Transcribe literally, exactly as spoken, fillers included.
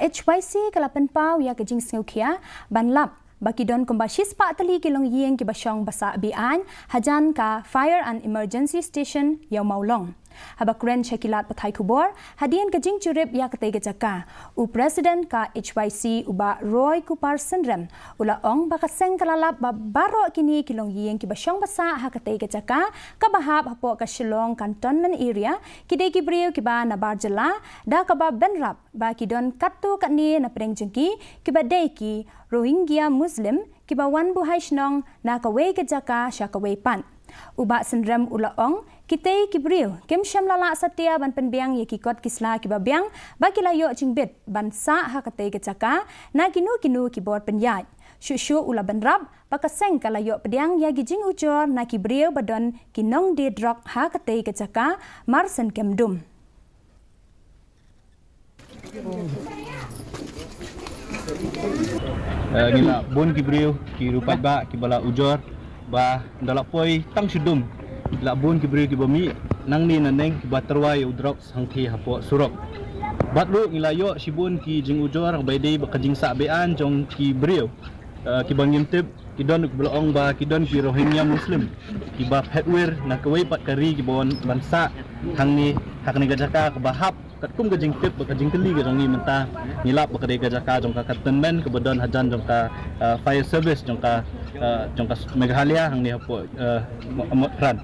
H Y C ka la pynpaw ïa ka jingsngewkhia ban lap ba ki don kumba shispah tylli ki longïing kiba shong ba sah be-aiñ hajan ka Fire and Emergency Station ïa u Mawlong. Haba kren sha ki lad pathai khubor hadien ka jingjurip ïa katei ka jaka, u President ka H Y C u Bah Roy Kupar Synrem u la ong ba ka seng ka la lap ba baroh kine ki longïing kiba shong ba sah ha katei ka jaka kaba hap hapoh ka Shillong Cantonment Area ki dei ki briew kiba nabar jylla, da kaba bynrap ba ki don katto katne na pdeng jong ki kiba dei ki Rohingya Muslim kiba wan buhai shnong na kawei ka jaka sha kawei pat. U Bah Synrem u la ong, kitei ki briew kim shym la lah satia ban pynbiang ïa ki kot ki sla kiba biang ba ki la ïoh jingbit ban sah ha katei ka jaka na kino kino ki bor pynïaid. Shuh shuh u la bynrap ba ka seng ka la ïoh pdiang ïa ki jingujor na ki briew ba don ki nongdie drok ha katei ka jaka mar syn kem dum. Eh, ngi la bun ki briew ki ruh paidbah kiba la ujor ba ynda la poi tang sha dum la bun ki briew kiba mih nangne naneng kiba tyrwa ïa u drok hangthie hapoh surok. Bad ruh ngi la ïoh shibun ki jingujor ba dei ba ka jingsah be-aiñ jong ki briew, eh, kiba ngim tip, ki don kiba la ong ba ki don ki Rohingya Muslim kiba phet wir na kawei pat ka ri kiba wan ban sah hangne ha kane ka jaka kaba hap katkum ka jingtip bad ka jingkylli ka jong ngi mynta. Ngi lap ba ka dei ka jaka jong ka cantonment kaba don hajan jong ka, eh, fire service jong ka, eh, jong ka Meghalaya hangne hapoh, eh, Mo-, Motphran.